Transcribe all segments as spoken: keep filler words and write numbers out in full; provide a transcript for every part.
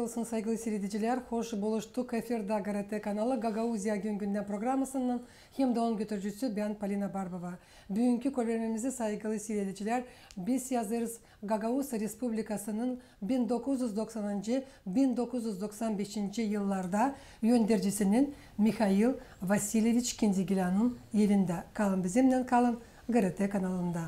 Olsun, saygılı siiredicilär, hoş buluştuk. Efirdä GRT kanalı, Gagauziya gün-gündän programasının hem dä onun götürücüsü bän, Polina Barbova. Büünkü körmemizi, saygılı siiredicilär, biz yazêrız Gagauz Respublikasının bin dokuz üz doksanıncı, bin dokuz üz doksan beşinci yıllarda öndercisinin Mihail Vasilyeviç Kindigilânın evindä. Kalın bizimnän, kalın GRT kanalında.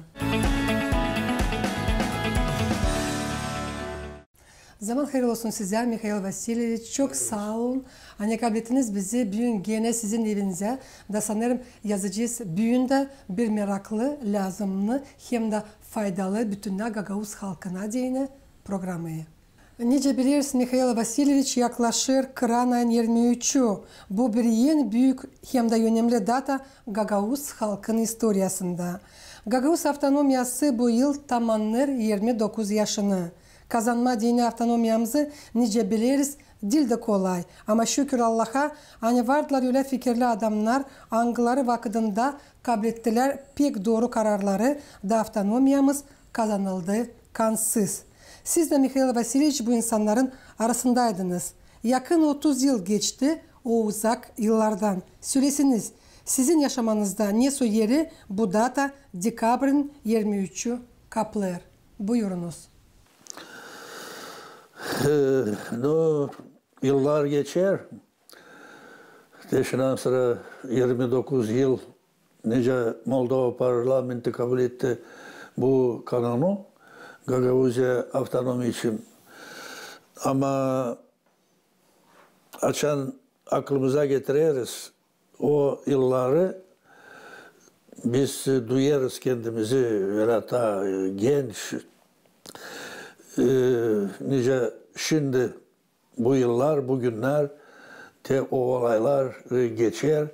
Zaman hayırlı olsun sizä, Mihail Vasilyeviç, çok saa olun, ani kablettiniz bizi büün genä sizin evinizä. Da sanêrım, yazacez büün dä bir meraklı, lääzımnı hem dä faydalı bütünnä gagauz halkına deyni programayı. Nicä bilersiniz, Mihail Vasilyeviç, yaklaşêr Kıran ayın irmi üçü. Bu bir en büük hem dä önemli data gagauz halkın istoriyasında. Gagauz avtonomiyası bu yıl tamannêêr irmi dokuz yaşını. Kazanmaa deyni avtonomiyamızı, nicä bileriz, diil dä kolay. Ama şükür Allaha, ani vardılar ölä fikirli adamnar, angıları vakıdında kablettilär pek dooru kararları, da avtonomiyamız kazanıldı kansız. Siz dä, Mihail Vasilyeviç, bu insannarın arasındaydınız. Yakın otuz yıl geçti o uzak yıllardan. Sölesiniz, sizin yaşamanızda nesoy eri bu data, dekabrin irmi üçü, kaplêêr? Buyurunuz. E, no, yıllar geçer. Düşünerim, sıra irmi dokuz yıl, nicä Moldova parlamenti kabletti bu kanonu Gagauziya avtonomiya için. Ama açan aklımıza getireriz o yılları, biz duyêrız kendimizi, ölä taa, e, genç, e, nicä şindi bu yıllar, bu günnär, te o olaylar, e, geçer,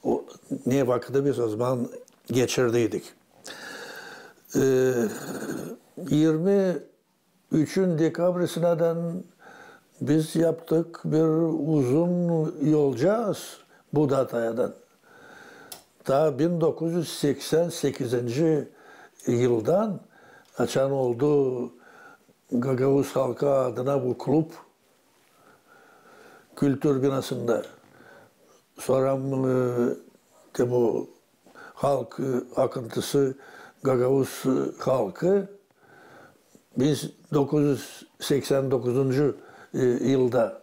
o, ne vakıdı biz ozaman geçirdiydik. E, irmi üçün dekabrisinädän biz yaptık bir uzun yolcaaz bu datayadan. Taa bin dokuz üz seksän sekizinci yıldan, açan oldu gagauz halkı adına bu klub, kültür binasında. Sora, e, te bu halk, e, akıntısı, gagauz, e, halkı, bin dokuz üz seksän dokuzuncu, e, yılda.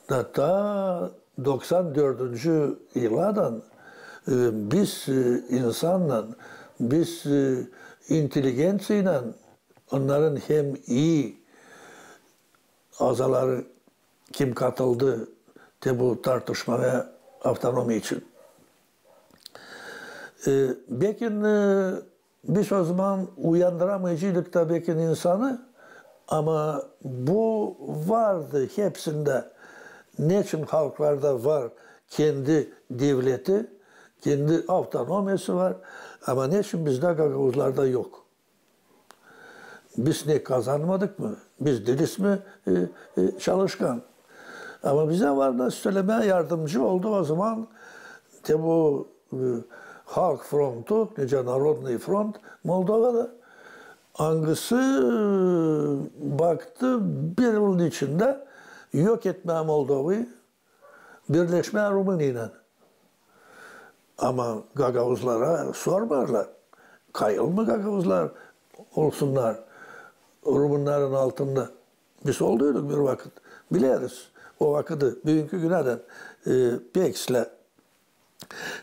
Da taa doksan dördüncü yıladan, e, biz, e, insannan, biz, e, inteligenţiyaylan, onnarın hem ii azaları, kim katıldı te bu tartışmaya avtonomiya için. E, bekim, e, biz ozaman uyandıramayaceydık da bekim insanı, ama bu vardı hepsindä. Neçin halklarda var kendi devleti, kendi avtonomiyası var, ama neçin bizdä, gagauzlarda yok? Biz ne kazanmadık mı? Biz diiliz mi, e, e, çalışkan? Ama bizä var da sölemää yardımcı oldu ozaman te bu, e, Halk Frontu, nicä Narodnıy Front Moldovada, angısı, e, baktı bir yılın içindä yok etmää Moldovayı, birleşmää Rumıniyaylan. Ama gagauzlara sormêêrlar, kayıl mı gagauzlar olsunnar rumınnarın altında. Biz olduyduk bir vakıt, bileriz o vakıdı, büünkü günädän, e, pek islää.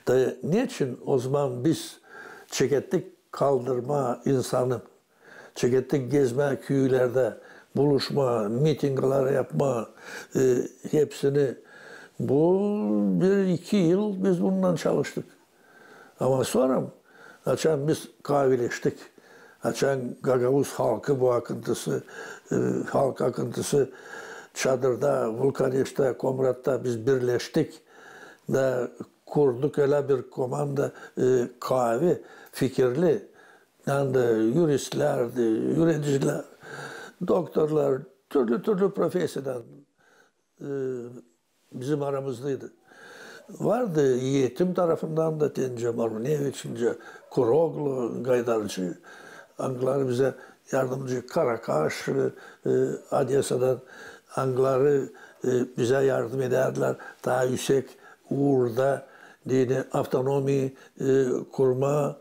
Da neçin ozaman biz çekettik kaldırmaa insanı, çekettik gezmää küülerdä, buluşmaa, mitingleri yapmaa, e, hepsini. Bu bir-iki yıl biz bununnan çalıştık. Ama sora, açan biz kaavileştik, açan gagauz halkı bu akıntısı, e, halk akıntısı Çadırda, Vulkaneştä, Komratta biz birleştik da kurduk ölä bir komanda, e, kaavi fikirli, ani dä yuristlär, dä üüredicilär, doktorlar, türlü-türlü profesiyadan, e, bizim aramızdaydı. Vardı eğitim tarafından da, te nicä Maruneviç, nicä Kuroglu, Gaydarcı, angıları bizä yardımcı, Karakaş, e, e, Odesadan, angıları, e, bizä yardım edärdilär taa üüsek uurda, deyni, avtonomiya, e, kurmaa.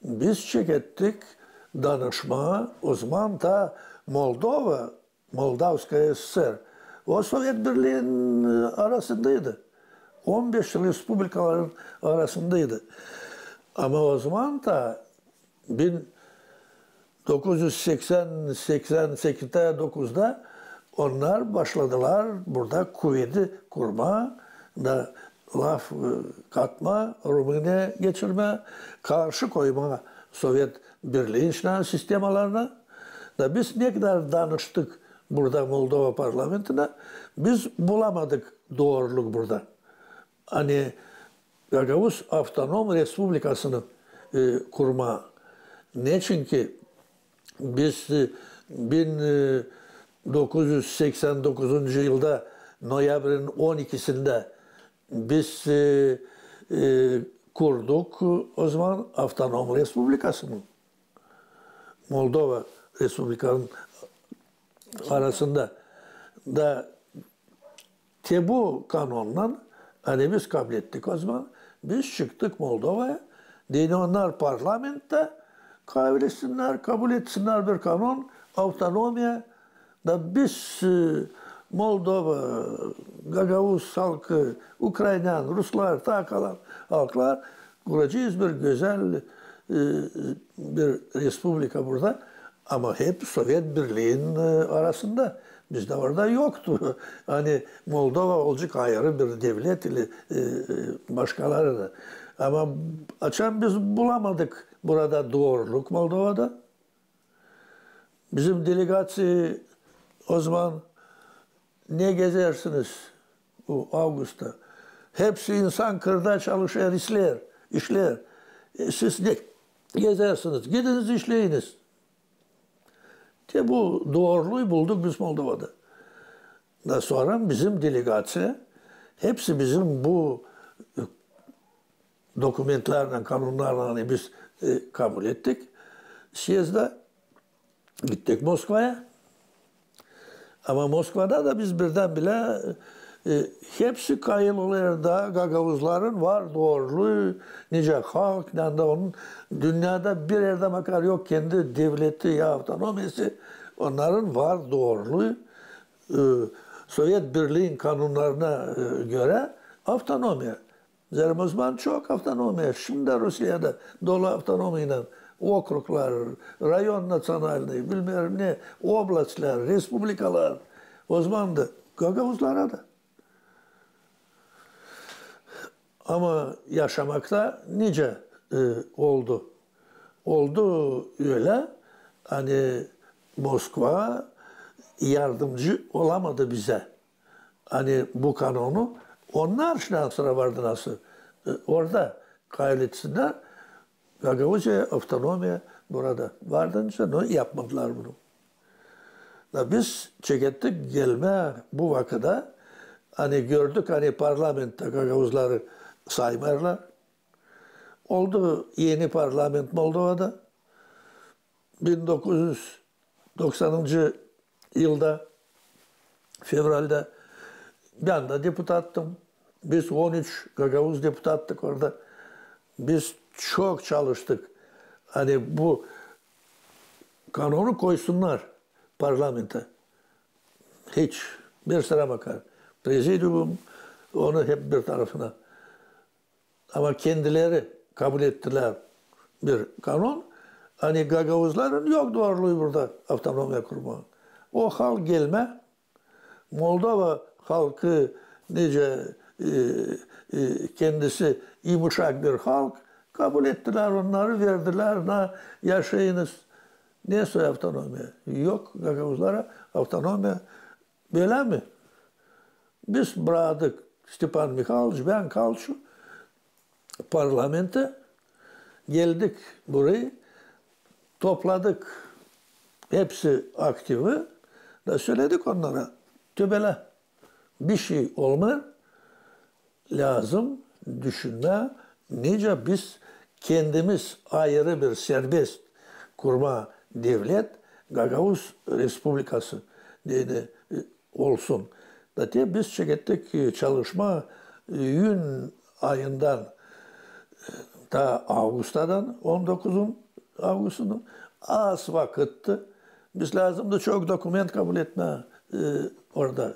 Biz çekettik danışmaa, ozaman taa Moldova, Moldavskaya SSR, o Sovet Birliinin, e, arasındaydı. On beş respublikaların arasındaydı. Ama ozaman taa bin dokuz üz seksän, seksän sekiz, dokuzda onnar başladılar burada kuvedi kurmaa da laf, e, katmaa, Rumıniyaya geçirmää, karşı koymaa Sovet Birliinin sistemalarına. Da biz ne kadar danıştık burada Moldova parlamentinä, biz bulamadık dooruluk burada. Ani Gagauz avtonom respublikasını, e, kurmaa. Neçinki biz, e, bin dokuz üz seksän dokuzuncu yılda noyabrinin on ikisindä biz, e, e, kurduk ozaman avtonom respublikasını Moldova respublikanın arasında. Da te bu kanonnan, ani biz kabul ettik ozaman, biz çıktık Moldovaya, deyni, onnar parlamenttä kavilesinnär, kabul etsinnär bir kanon, avtonomiya, da biz, e, Moldova, gagauz halkı, ukrainan, ruslar, taa kalan halklar kuracez bir gözäl, e, bir respublika burada. Ama hep Sovet Birliinin, e, arasında. Bizdä orada yoktu. Ani Moldova olacek ayırı bir devlet ile, e, e, başkaları da. Ama açan biz bulamadık burada dooruluk Moldovada. Bizim delegaţiya ozaman: "Ne gezersiniz bu avgustta? Hepsi insan kırda çalışêr, işleer, işleer. E, siz ne gezersiniz? Gidiniz, işleyiniz." Te bu dooruluyu bulduk biz Moldovada. Da sora bizim delegaţiya, hepsi bizim bu, e, dokumentlärlän, kanonnarlan, ani biz, e, kabul ettik, syezdä gittik Moskvaya. Ama Moskvada da biz birdän-bilä, e, hepsi kayıl olêr da gagauzların var dooruluu, nicä halk, ani onun dünnedä bir erdä makar yok kendi devleti ya avtonomiyası, onnarın var dooruluu, e, Sovet Birliinin kanonnarına, e, görä avtonomiya. Zerä ozaman çok avtonomiya, şindi Rusiyada dolu avtonomiyaylan, okruglar, rayon natsionalnıy, bilmeerim ne, oblastlar, respublikalar. Ozaman da gagauzlara da. Ama yaşamakta nicä, e, oldu? Oldu ölä, ani Moskva yardımcı olamadı bizä. Ani bu kanonu onnar şindän sora vardı nasıl, e, orada kayıl etsinnär Gagauziya avtonomiya burada. Vardı nicä, no yapmadılar bunu. Da biz çekettik gelmää bu vakıda, ani gördük, ani parlamenttä gagauzları saymêêrlar. Oldu eni parlament Moldovada. Bin dokuz üz doksanıncı yılda, fevraldä bän dä deputattım. Biz on üç gagauz deputattık orada. Biz çok çalıştık, ani bu kanonu koysunnar parlamenttä. Hiç. Bir sıra makar prezidium, onu hep bir tarafına. Ama kendileri kabul ettilär bir kanon, ani gagauzların yok dooruluu burada avtonomiya kurmaa. O halk gelmää, Moldova halkı nicä, e, e, kendisi yumuşak bir halk, kabul ettilär onnarı, verdilär, na, yaşayınız. Ne soy avtonomiya? Yok gagauzlara avtonomiya. Bölä mi? Biz braktık, Stepan Mihayloviç, bän, Kalçu, parlamenttä, geldik burayı, topladık hepsi aktivi da söledik onnara: te bölä bişey olmêêr, lääzım düşünmää, nicä biz kendimiz ayırı bir serbest kurmaa devlet, Gagauz Respublikası deyni, e, olsun. Da te biz çekettik, e, çalışma, e, iyün ayından, e, ta avgustadan, on dokuzun avgustunu, az vakıttı. Biz lääzımdı çok dokument kabul etmää, e, orada.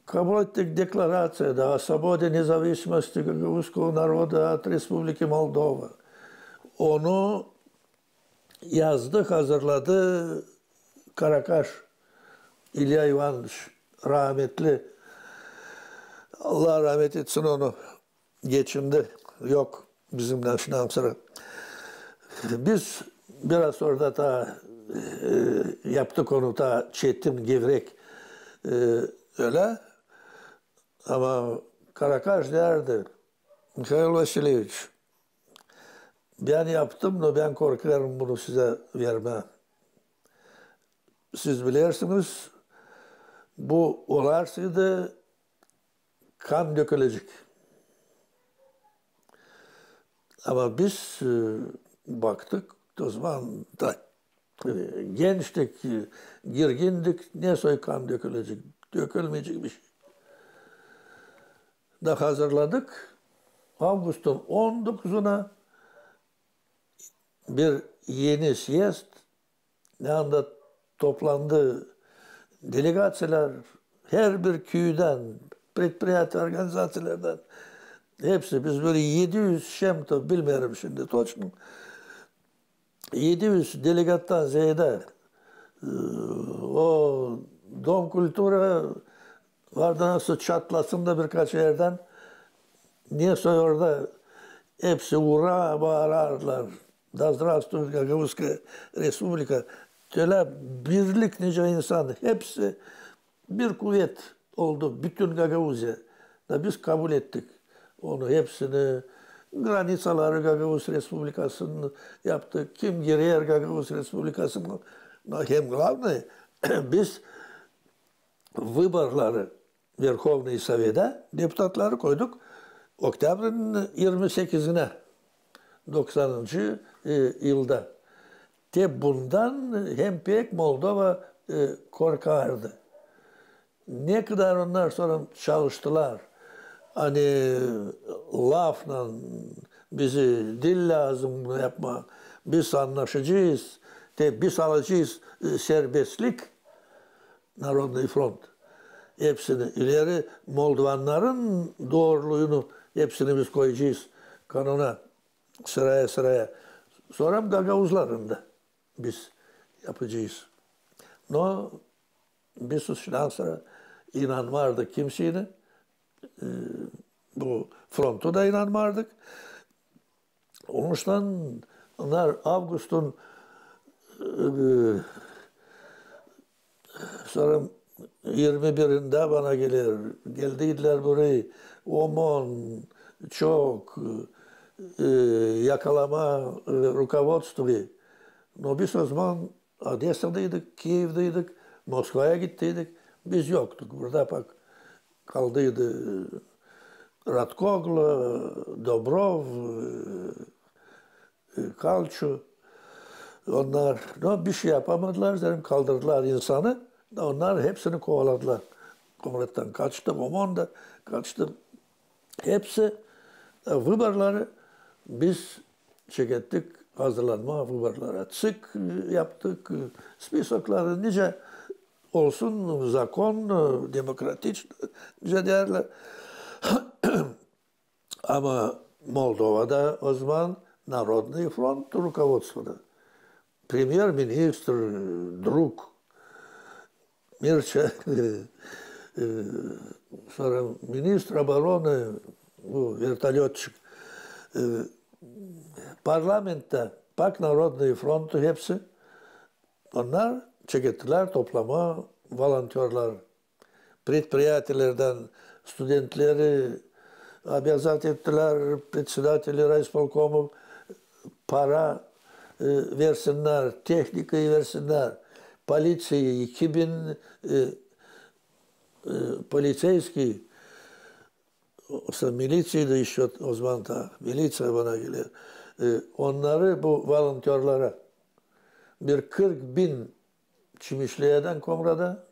Kabul ettik deklaraţiyada o svobodi, nezavisnosti gagauzskog naroda od Respubliki Moldova. Onu yazdı, hazırladı Karakaş İlya İvanoviç, rametli. Allah ramet etsin onu. Geçindi. Yok bizimnän şundan sora. Biz biraz orada ta, e, yaptık onu ta çetin, gevrek, e, ölä. Ama Karakaş deerdi: "Mihail Vasilyeviç, bän yaptım, no bän korkêrım bunu sizä vermää. Siz bilersiniz, bu olarsaydı, kan dökülecek." Ama biz, e, baktık, o zaman da, e, gençtik, e, girgindik, ne soy kan dökülecek, dökülmeyecek bir şey. Da hazırladık. Avgustun on dokuzuna bir eni syezd, ne anda toplandı delegaţiyalar, herbir küüdän, предприятие, organizaţiyalardan, hepsi, biz bölä edi üz şemto, bilmeerim şindi toçno, edi üz delegattan zeedä, e, o Dom kulturı vardı, nasıl çatlasın da birkaç erdän, ne soy orada hepsi ura baarardılar. Да здравствует Гагаузская Республика. Tölä birlik, nicä insan, hepsi bir kuvet oldu, bütün Gagauziya. Da biz kabul ettik onu hepsini, graniţaları Gagauz Respublikasının yaptık, kim girer Gagauz Respublikasına. Но hem glavnıy, biz vıborları Верховный Совета deputatları koyduk oktyabrinin irmi sekizinä doksanıncı, e, yılda. Te bundan hem pek Moldova, e, korkardı. Ne kadar onnar sora çalıştılar, ani lafnan bizi diil lääzım bunu yapmaa, biz annaşacez, te biz alacez, e, serbestlik, Народный фронт. Hepsini ileri moldovannarın dooruluyunu hepsini biz koyacez kanona, sıraya-sıraya. Sora gagauzların da biz yapacez. Но biz şundan sora inanmardık kimseyi, e, bu frontu da inanmardık. Onuştan onnar avgustun, e, sora irmi birindä bana geler, geldiydilär burayı, OMON, çok, e, yakalamaa, e, rukovodstvoyu. Но biz o zaman Odesadaydık, Kievdaydık, Moskvaya gittiydik. Biz yoktuk. Burada bak, kaldıydı Ratkoglu, Dobrov, e, e, Kalçu. Onnar, no, bir şey yapamadılar, zaten kaldırdılar insanı. Onnar hepsini kovaladılar. Komrattan kaçtı, OMON da kaçtı. Hepsi, e, vıborları biz çekettik hazırlanmaa vıborlara. ЦИК, e, yaptık, e, spisokları, nicä olsun, zakon, e, demokratiç, nicä deerlär. Ama Moldovada o zaman Народный фронт rukovodstvoda. Premyer-ministr, e, drug, Mirça, e, e, sora ministr oboranı, bu vertolёtçik, e, parlamentta, bak, Народный фронт hepsi, onnar çekettilär toplamaa volontörlar. Предприятиелerdän studentleri обязать ettilär, председатели райисполкомов, para, e, versinnär, tehnikayı versinnär, poliţiyayı, iki bin, e, e, полицейский, militsiyaydı işä o zaman da, miliţiya bana geler. E, onnarı bu volontörlara bir kırk bin Çimişleyädän Komrada,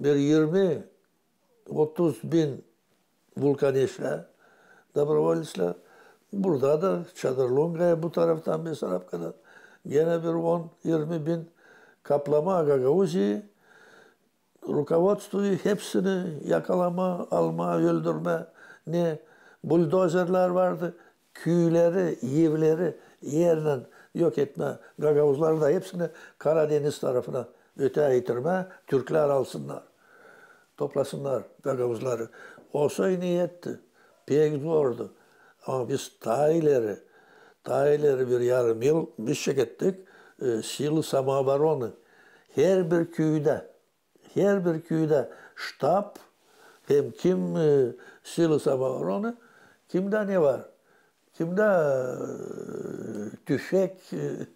bir irmi, otuz bin vulkaneşlär, dobrovoletsler. Burada da Çadır Lungaya, bu taraftan, Besarabkadan, genä bir on, irmi bin kaplamaa Gagauziyi, rukovodstvuyu hepsini yakalamaa, almaa, öldürmää, ne buldozerlär vardı, küüleri, evleri ernän yok etmää, gagauzları da hepsini Karadeniz tarafına ötää itirmää, türklär alsınnar, toplasınnar gagauzları. O soy niyetti, pek zordu. Ama biz taa ileri, taa ileri bir yarım yıl biz çekettik, e, силы самообороны. Herbir küüdä, herbir küüdä ştab, hem kim, e, силы самообороны, kimdä ne var, kimdä, e, tüfek, e,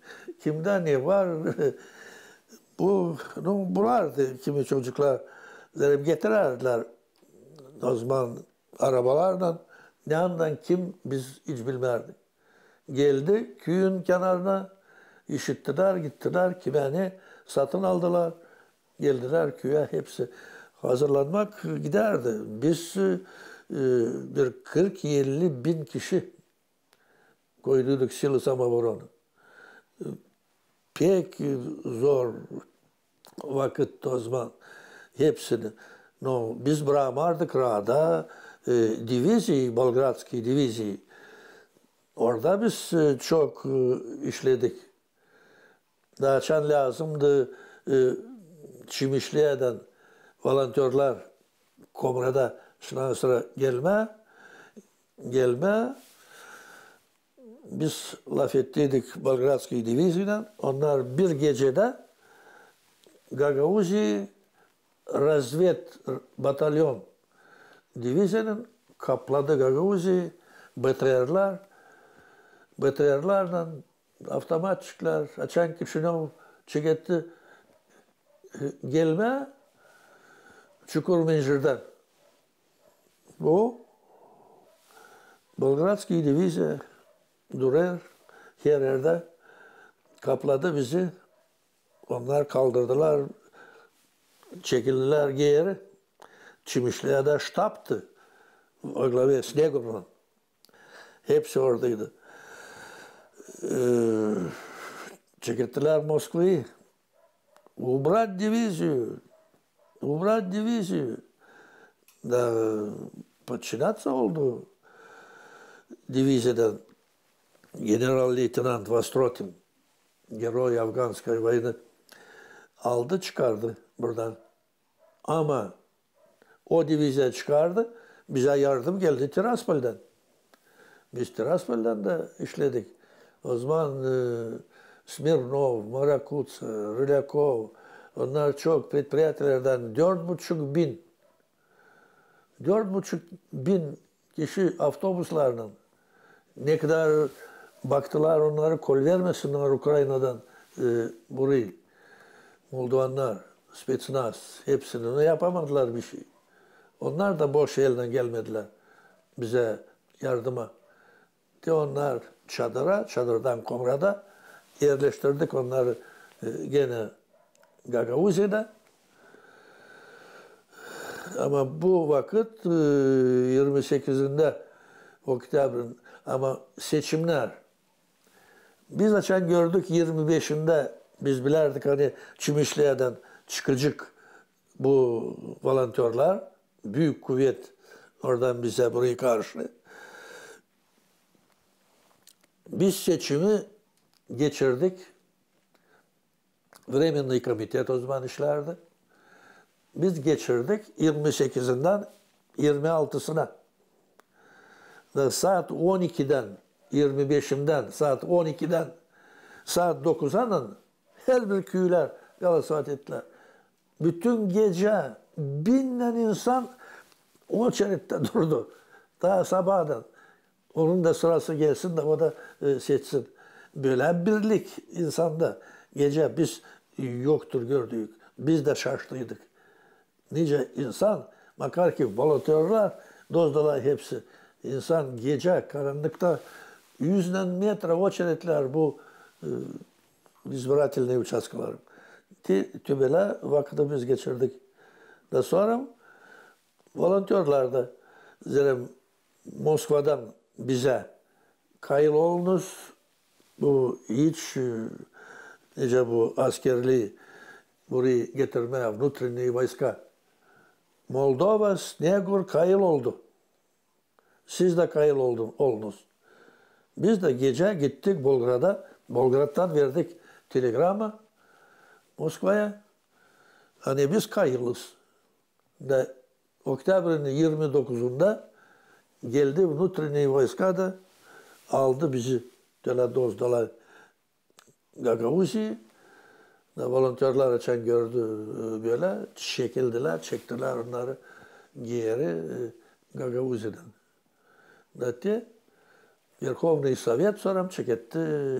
kimdä ne var. Bu, nu, bulardı, kimi çocuklar, derim, getirärdilär o zaman arabalarlan, neredan kim, biz hiç bilmärdik. Geldi küüyün kenarına, işittilär, gittilär, kimä ne satın aldılar, geldilär küüyä, hepsi hazırlanmak gidärdi. Biz, e, bir kırk-elli bin kişi koyduyduk силы самообороны. Pek zor vakıt o zaman hepsini. No, biz brakmardık raada, e, diviziyi, Болградскую diviziyi. Orada biz, e, çok, e, işledik. Da açan lääzımdı, e, Çimişliyädän volontörlär Komrada şınansıra gelmää, gelmää. Biz lafettiydik Болградскую diviziyadan, onnar bir gecedä Gagauziyi razved batalyon diviziyanın kapladı Gagauziyi, B T R'lär, B T R'lärlän, avtomatçiklär, açan Kişinöv çeketti, e, gelmää Çukur-Mincerdän. Bu Болградская diviziya durêr her erdä, kapladı bizi. Onnar kaldırdılar, çekildilär geeri. Çimişliyädä ştabtı во главе с Негровым. Hepsi oradaydı. E, çekettilär Moskvayı. Убрать дивизию! Убрать дивизию! Da подчиняться oldu diviziyadan general-leytenant Вострочин, герой афганской войны, aldı, çıkardı buradan. Ama o diviziya çıkardı, bizä yardım geldi Tiraspoldän. Biz Tiraspoldän dä işledik. O zaman, e, Smirnov, Marakutsa, Rılâkov, onnar çok предприятиелerdän dört buçuk bin, dört buçuk bin kişi avtobuslarlan, ne kadar baktılar onnarı kolvermesinnär Ukrainadan, e, burayı, moldovannar, spetsnaz, hepsini, no yapamadılar bişey. Onnar da boş elnän gelmedilär bizä yardıma. Te onnar çadıra, çadırdan komrada erleştirdik onnarı, e, genä Gagauziyada. Ama bu vakıt, e, irmi sekizindä oktyabrın, ama seçimnär. Biz açan gördük irmi beşindä, biz bilärdik, ani Çimişliyädän çıkacek bu volontörlär, büük kuvet oradan bizä, burayı karşı. Biz seçimi geçirdik. Временный komitet o zaman işlärdi. Biz geçirdik irmi sekizindän irmi altısına. Da saat on ikidän, irmi beşindän saat on ikidän saat dokuzanan herbir küülär голосовать ettilär. Bütün gecä binnän insan oçeredtä durdu. Taa sabaadan. Onun da sırası gelsin dä o da, e, seçsin. Bölä birlik insanda gecä biz yoktur gördük. Biz dä şaştıydık. Nicä insan, makar ki volontörlär, dozdalar hepsi. İnsan gecä karannıkta üznän metra oçeredlär bu, e, избирательный uçastkaları. Te, te bölä vakıdı biz geçirdik. Da sora volontörlar da, zerä Moskvadan bizä kayıl olunuz, bu hiç, e, nicä bu askerlii burayı getirmää, внутренние войска. Moldova, Snegur kayıl oldu. Siz dä kayıl oldun, olunuz. Biz dä gecä gittik Bolgrada. Bolgraddan verdik telegrama Moskvaya. Ani biz kayılız. Da oktyabrinin irmi dokuzunda geldi внутренние войска da aldı bizi. Tölä dozdalar Gagauziyayı. Da volontörlar açan gördü, e, bölä, çekildilär, çektilär onnarı geeri, e, Gagauziyadän. Da te Верховный Совет sora çeketti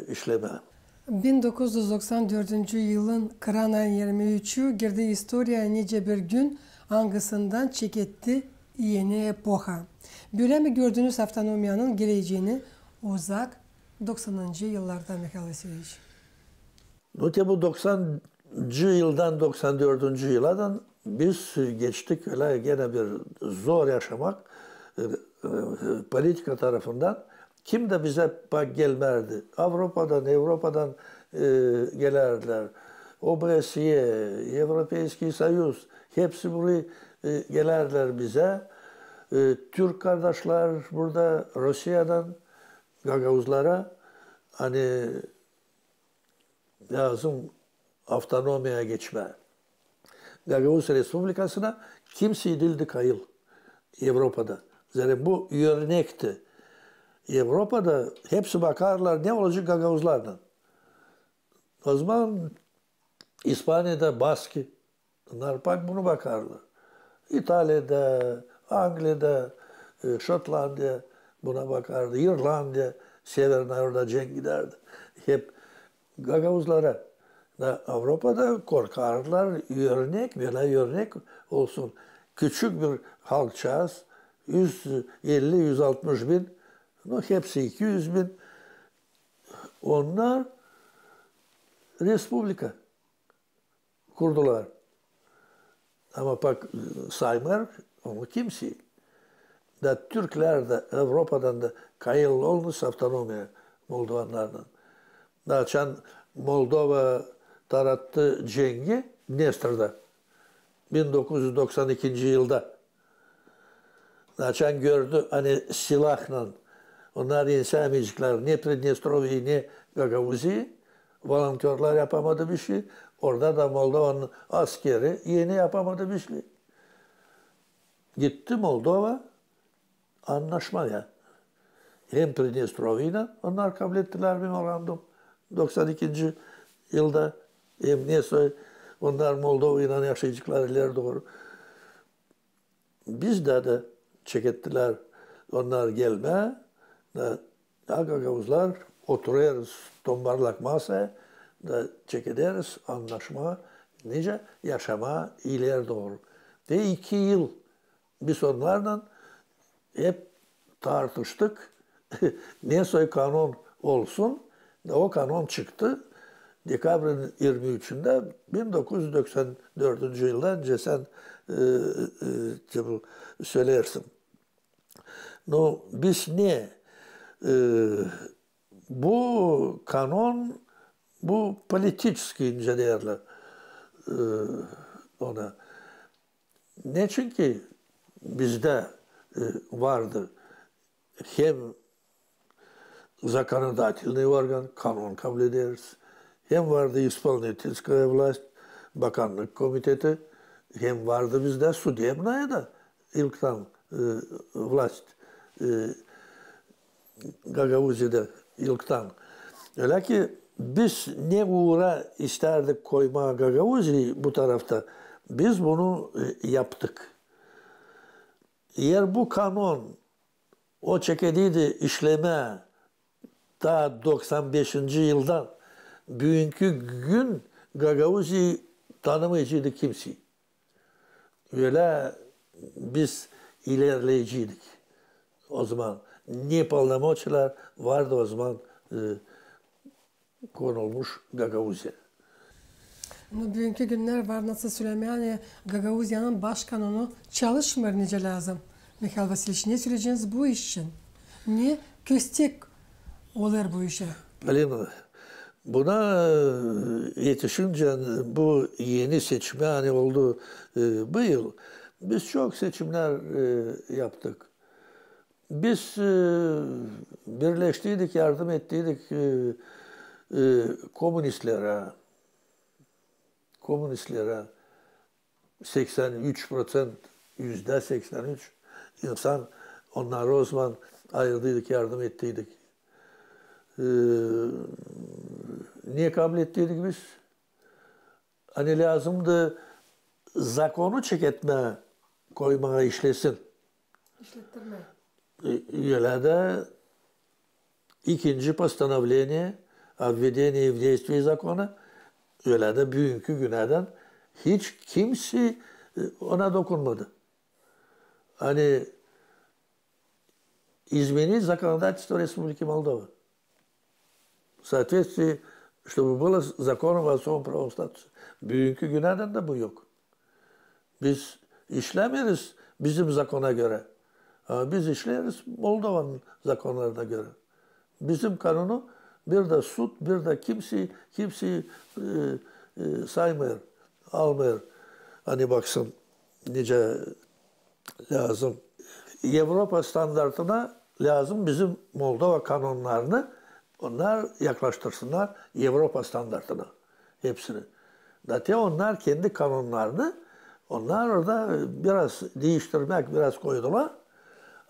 işlemää. Bin dokuz üz doksan dördüncü yılın kıran ayın irmi üçü girdi istoriyaya nicä bir gün, angısından çeketti eni epoha. Bölä mi gördünüz avtonomiyanın geleceenini uzak doksanıncı yıllarda, Mihail Vasilyeviç? Nu, te bu doksancı yıldan doksan dördüncü yıladan biz geçtik ölä genä bir zor yaşamak, e, e, politika tarafından. Kim dä bizä bak gelmärdi. Avropadan, Evropadan, e, gelärdilär. OBSE, Европейский Союз, hepsi burayı, e, gelärdilär bizä. E, türk kardaşlar burada, Rusiyadan, gagauzlara, ani lääzım avtonomiyaya geçmää. Gagauz Respublikasına kimsey diildi kayıl Evropada. Zerä bu örnekti. Evropada hepsi bakarlar, ne olacek gagauzlarlan. O zaman İspaniyada Baski, onnar bak bunu bakarlar. İtaliyada, Angliyada, e, Şotlandiya buna bakardı, İrlandiya, Severnaya orada cenk gidärdi. Hep gagauzlara. Da Avropada korkardılar, örnek, bölä örnek olsun. Küçük bir halkçaaz, üz elli, üz altmış bin, nu, hepsi iki üz bin. Onnar respublika kurdular. Ama bak, saymêêr onu kimsey. Da türklär dä Evropadan da kayıl olmuş avtonomiya moldovanlardan. Da açan Moldova tarattı cengi Dnestrda bin dokuz üz doksan ikinci yılda. Açan gördü, ani silahlan onnar ensäämeyeceklär ne Pridnestrovyeyi, ne Gagauziyi, volontörlar yapamadı bişey, orada da Moldovanın askeri eni yapamadı bişey. Gitti Moldova annaşmaya. Hem Pridnestrovyeylän onnar kablettilär memorandum doksan ikinci yılda, hem ne soy onnar Moldovaylan yaşayaceklar ileri dooru. Bizdä dä çekettilär onnar gelmää, da, da gagauzlar oturêrız tombarlak masaya, da çekederiz annaşmaa, nicä yaşamaa ileri dooru. Te iki yıl biz onnarlan hep tartıştık, ne soy kanon olsun, da o kanon çıktı dekabrin irmi üçündä bin dokuz üz doksan dördüncü yılda, nicä sän, e, e, te bu söleersin. Nu, biz ne, e, bu kanon, bu политический, nicä deerlär, e, ona. Neçinki bizdä, e, vardı hem законодательный орган, kanon kablederiz, hem vardı исполнительская власть, bakanlık komiteti, hem vardı bizdä судебная da ilktan, e, власть, e, Gagauziyada ilktan. Ölä ki biz ne uura istärdik koymaa Gagauziyi bu tarafta, biz bunu, e, yaptık. Eer bu kanon o çekediydi işlemää taa doksan beşinci yıldan, büünkü gün Gagauziyi tanımayaceydı kimsey. Ölä biz ilerleyeceydik o zaman. Ne полномочиялар vardı o zaman, e, konulmuş Gagauziya. No, büünkü günnär var nasıl sölemää, ani Gagauziyanın baş kanonu çalışmêêr nicä lääzım. Mihail Vasiliç, ne söleyeceniz bu iş için? Ne köstek olêr bu işä? Polina, buna, e, etişincä bu eni seçimä, ani oldu, e, bu yıl, biz çok seçimnär, e, yaptık. Biz, e, birleştiydik, yardım ettiydik, e, e, kommunistlerä. Kommunistlerä seksän üç proţent, üzdä seksän üç insan, onnarı ozaman ayırdıydık, yardım ettiydik. E, ne kablettiydik biz? Ani lääzımdı zakonu çeketmää, koymaa işlesin. İşlettirmää. E, ölä dä ikinci постановление о введении в действие закона, ölä dä büünkü günädän hiç kimsey, e, ona dokunmadı. Ani изменить законодательство Республики Молдова в соответствии, чтобы было с законом о особом правовом статусе. Büünkü günädän dä bu yok. Biz işlämeeriz bizim zakona görä. Ama biz işleeriz Moldovanın zakonnarına görä. Bizim kanonu bir dä sud, bir dä kimsey, kimsey, e, e, saymêêr, almêêr. Ani baksın, nicä lääzım. Evropa standartına lääzım bizim Moldova kanonnarını, onnar yaklaştırsınnar Evropa standartına hepsini. Da te onnar kendi kanonnarını, onnar orada biraz diiştirmäk, biraz koydular.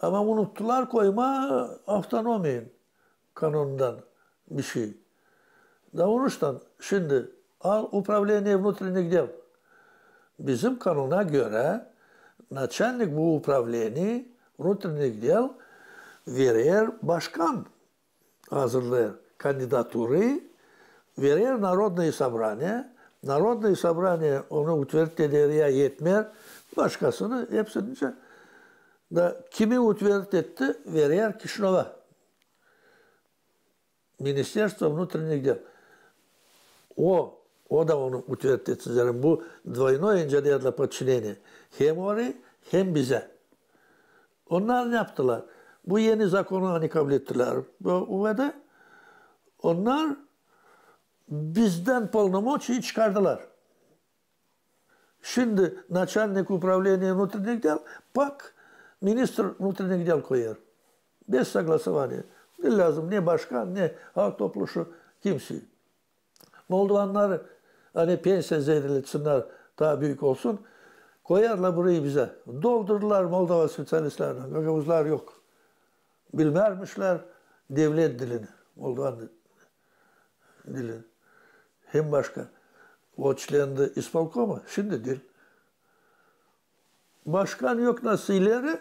Ama unuttular koymaa avtonomiyanın kanonundan bişey. Da onuştan şindi al управление внутренних дел. Bizim kanona görä, начальник bu управление внутренних дел verer başkan, hazırlêêr kandidaturayı, verer Народное собрание, Народное собрание onu уtverdit eder ya etmeer, başkasını hepsinicä. Da kimi уtverdit etti, verer Kişinöva. Министерство внутренних дел. O, o da onu уtverdит etsin. Yani bu двойное, nicä deerlär, подчинение. Hem orayı, hem bizä. Onnar ne yaptılar? Bu eni zakonu, ani kablettilär bu UVD, onnar bizdän полномочия çıkardılar. Şindi начальник управления внутренних дел, pak, министр внутренних дел koyêr. Без согласования. Ne lääzım ne başkan, ne halk topluşu, kimsey. Moldovannarı, ani pensiya zeerletinnär taa büük olsun, koyêrlar burayı bizä. Doldurdular Moldova specialistlerinnän, gagauzlar yok. Bilmärmişlär devlet dilini, moldovan di-, dilini. Hem başka. O çlendi исполкома, şindi diil. Başkan yok nasıl ileri,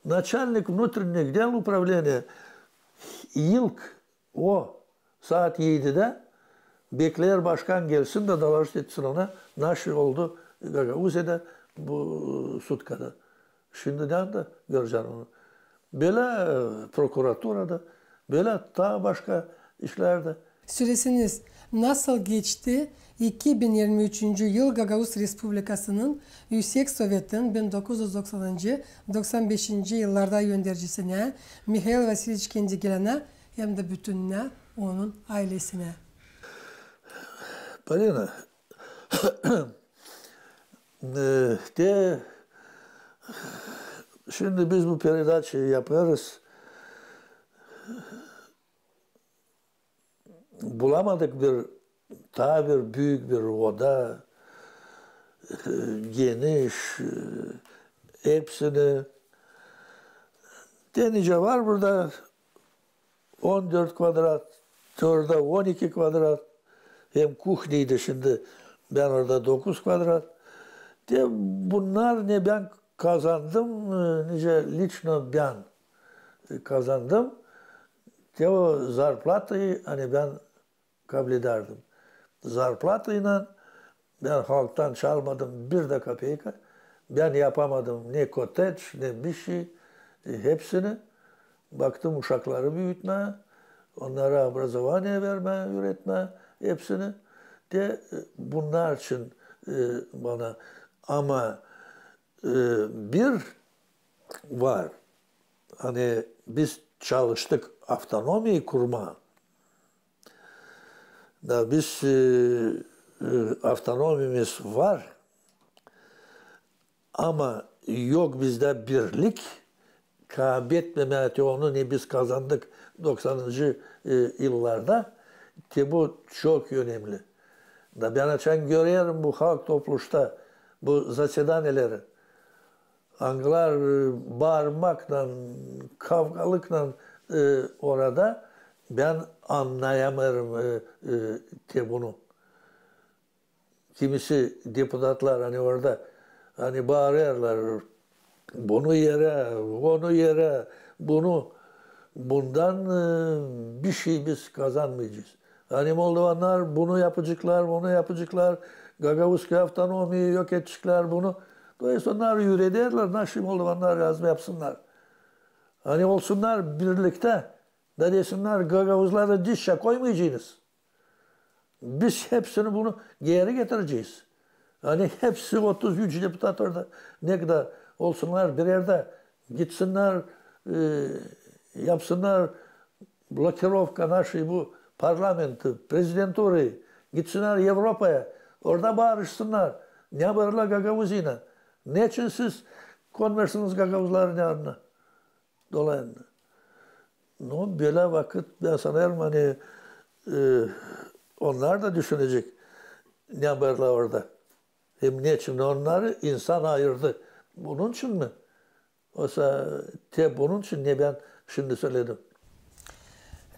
начальник внутренних дел управления ilk o saat edidä bekleer başkan gelsin da доложить etsin ona, naşey oldu Gagauziyada bu sutkada. Şindidän dä görecän onu. Bölä, e, prokuraturada, bölä taa başka işlerdä. Söleseniz, nasıl geçti iki bin yirmi üçüncü yıl Gagauz Respublikasının Üüsek Sovetin bin dokuz üz doksanıncı, doksan beşinci yıllarda öndercisinä, Mihail Vasiliç Kendigelänä hem dä bütününä onun aylesinä? Polina, e, te, şindi biz bu peredaçayı yapêrız. Bulamadık bir, taa bir büük bir oda, e, geniş, e, hepsini. Te nicä var burada, on dört kvadrat, te orada on iki kvadrat, hem kuhnyaydı, şindi bän orada dokuz kvadrat. Te bunnar ne bän kazandım, e, nicä лично bän, e, kazandım. Te o zarplatayı, ani bän kabledärdim. Zarplataylan bän halktan çalmadım bir dä kopeyka. Bän yapamadım ne kottedj, ne bişey, e, hepsini. Baktım uşakları büütmää, onnara образование vermää, üüretmää hepsini. te, e, bunnar için, e, bana, ama, e, bir var. Ani biz çalıştık avtonomiyayı kurmaa. Da biz, e, e, avtonomiyamız var. Ama yok bizdä birlik, kaybetmemää te onu, ne biz kazandık doksanıncı, e, yıllarda, te bu çok önemli. Da bän açan görerim bu halk topluşta, bu zasedaneleri, angılar, e, baarmaklan, kavgalıklan, e, orada, bän annayamêêrım, e, e, te bunu. Kimisi deputatlar, ani orada, ani baarêrlar, bunu erä, onu erä, bunu, bundan, e, bişey biz kazanmayacez. Ani moldovennar bunu yapaceklar, onu yapaceklar, gagauzskaya avtonomiyayı yok edeceklär, bunu. То есть onnar üürederlär, naşey moldovennar lääzım yapsınnar. Ani olsunnar birliktä, da desinnar, gagauzları dışa koymayacez. Biz hepsini bunu geeri getirecez. Ani hepsi otuz üç deputat orada, ne kadar olsunnar bir erdä, gitsinnär, e, yapsınnar blokirovka naşey bu parlamenti, prezidenturayı, gitsinnär Evropaya, orada baarışsınnar. Ne bölä Gagauziyaylan? Neçin siz konmêêrsınız gagauzların yanına? Dolayında. No, bölä vakıt, bän sanêrım, ani, e, onnar da düşünecek, ne bölä orada. Hem neçin onnarı insan ayırdı. Bunun için mi? Oysa te bunun için, ne bän şindi söledim.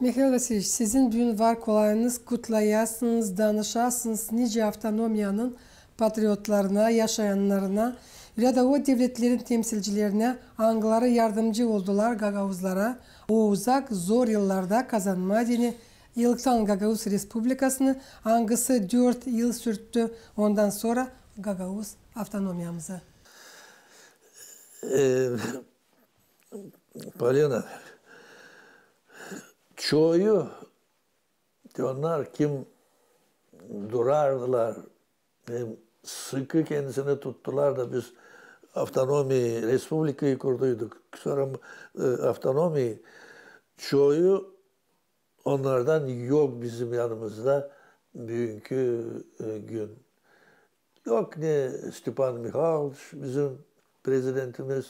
Mihail Vasilyeviç, sizin büün var kolayınız kutlayasınız, danışasınız nicä avtonomiyanın patriotlarına, yaşayannarına, ölä da o devletlerin temsilcilerinä, angıları yardımcı oldular gagauzlara o uzak, zor yıllarda kazanmaa deyni ilktan Gagauz Respublikasını, angısı dört yıl sürttü, ondan sora Gagauz avtonomiyamızı. E, Polina, çoyu te onnar, kim durardılar, hem sıkı kendisini tuttular da biz avtonomiyayı, respublikayı kurduyduk, sora, e, avtonomiyayı, çoyu onnardan yok bizim yanımızda büünkü, e, gün. Yok ne Stepan Mihayloviç, bizim prezidentimiz,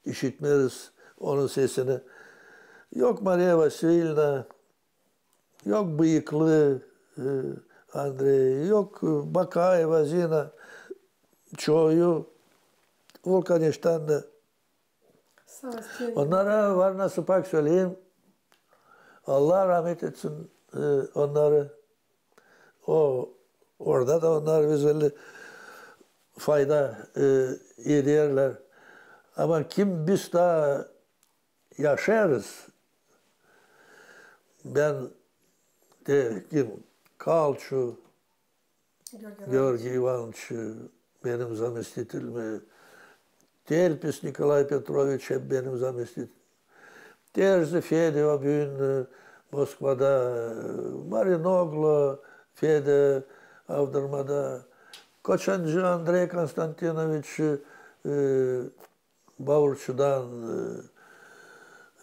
işitmeeriz onun sesini. Yok Mariya Vasilyevna, yok bıyıklı, e, Andrey, yok, e, Bakayeva Zina, çoyu, Vulkaneştan da. Sağ ol, sevgili. Onnara var nasıl pak söleyim, Allah rahmet etsin, e, onnarı. O, orada da onnar bizä fayda, e, ederlär. Ama kim biz taa yaşêêrız? Bän te kim, Kalçu, Georgiy Ivanoviç, benim zamestitilimi, Telpis Nikolay Petroviç, hep benim zamestitil. Terzi Fedya büün, e, Moskvada, e, Marinoglu Fedya Avdırmada, Koçancı Andrey Konstantinoviç, e, Baurçudan,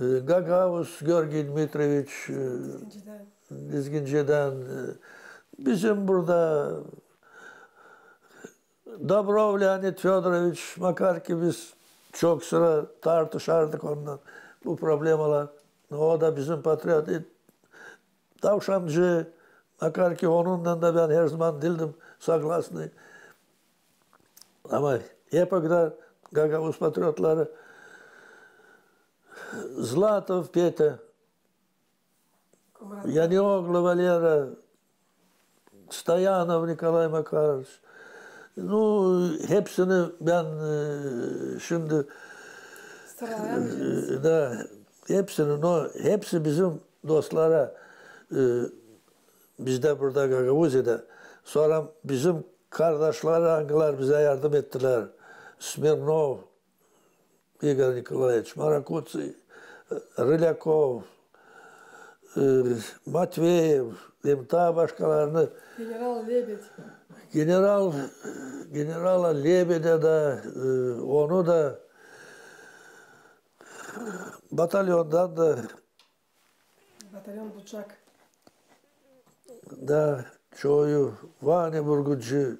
e, e, Gagauz Georgiy Dmitriyeviç, e, Dizgincedän. Dizgincedän, e, bizim burada Dobrov Leonid Födoroviç, makar ki biz çok sıra tartışardık onunnan bu problemalar. O da bizim patriot, e, tavşancı, makar ki onunnan da bän herzaman diildim soglasnıy. Ama hep o kadar gagauz patriotları, Zlatov Petya, Komratov. Yanioglu Valera, Stoyanov Nikolay Makarıç. Nu, hepsini bän, e, şindi, sıralayamayacez. E, da, hepsini, no, hepsi bizim dostlara, e, bizdä burada Gagauziyada. Sora bizim kardaşlar, angılar bizä yardım ettilär. Smirnov, İgor Nikolaeviç, Marakuţi, Rılâkov, e, Matveev hem taa başkalarını, General Lebed. General, generala Lebedä dä, e, onu da, bataliondan da. Batalyon Buçak. Da çoyu, Vanya Burgucu,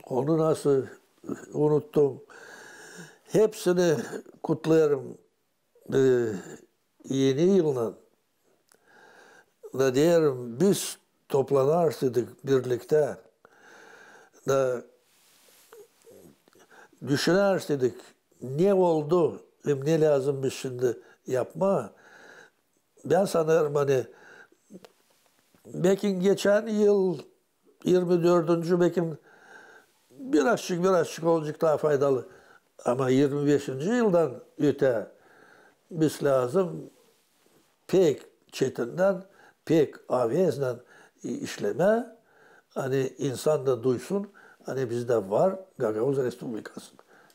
onu nasıl unuttum. Hepsini kutlêêrım, e, Eni yıllan. Da deerim, biz toplanarsaydık birliktä, da düşünärsaydık, ne oldu hem ne lääzım biz şindi yapmaa, bän sanêrım, ani bekim geçän yıl, irmi dördüncü, bekim birazçık, birazçık olacek taa faydalı. Ama irmi beşinci yıldan ötää biz lääzım pek çetindän, pek aveznän işlemää, ani insan da duysun, ani bizdä var Gagauz Respublikası,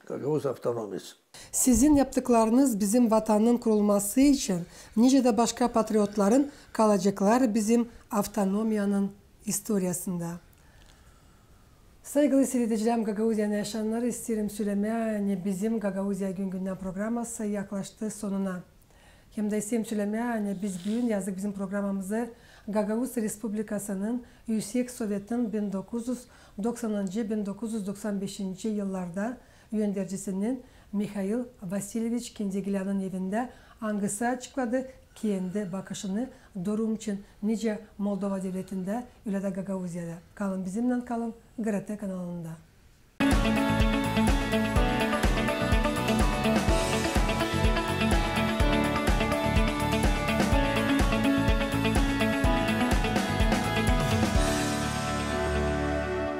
Gagauz avtonomiyası. Sizin yaptıklarınız bizim vatanın kurulması için, nicä dä başka patriotların kalaceklar bizim avtonomiyanın istoriyasında. Saygılı siiredicilerim, Gagauziyanın yaşayannarı, isteerim sölemää, ani bizim Gagauziya gün-gündän programası yaklaştı sonuna. Hem dä isteerim sölemää, ani biz büün yazdık bizim programamızı Gagauz Respublikasının Üüsek Sovetin bin dokuz üz doksanıncı, bin dokuz üz doksan beşinci yıllarda öndercisinin Mihail Vasilyeviç Kindigilyanın evindä, angısı açıkladı kendi bakışını durum için nicä Moldova devletindä, ölä dä Gagauziyada. Kalın bizimnän, kalın GRT kanalında.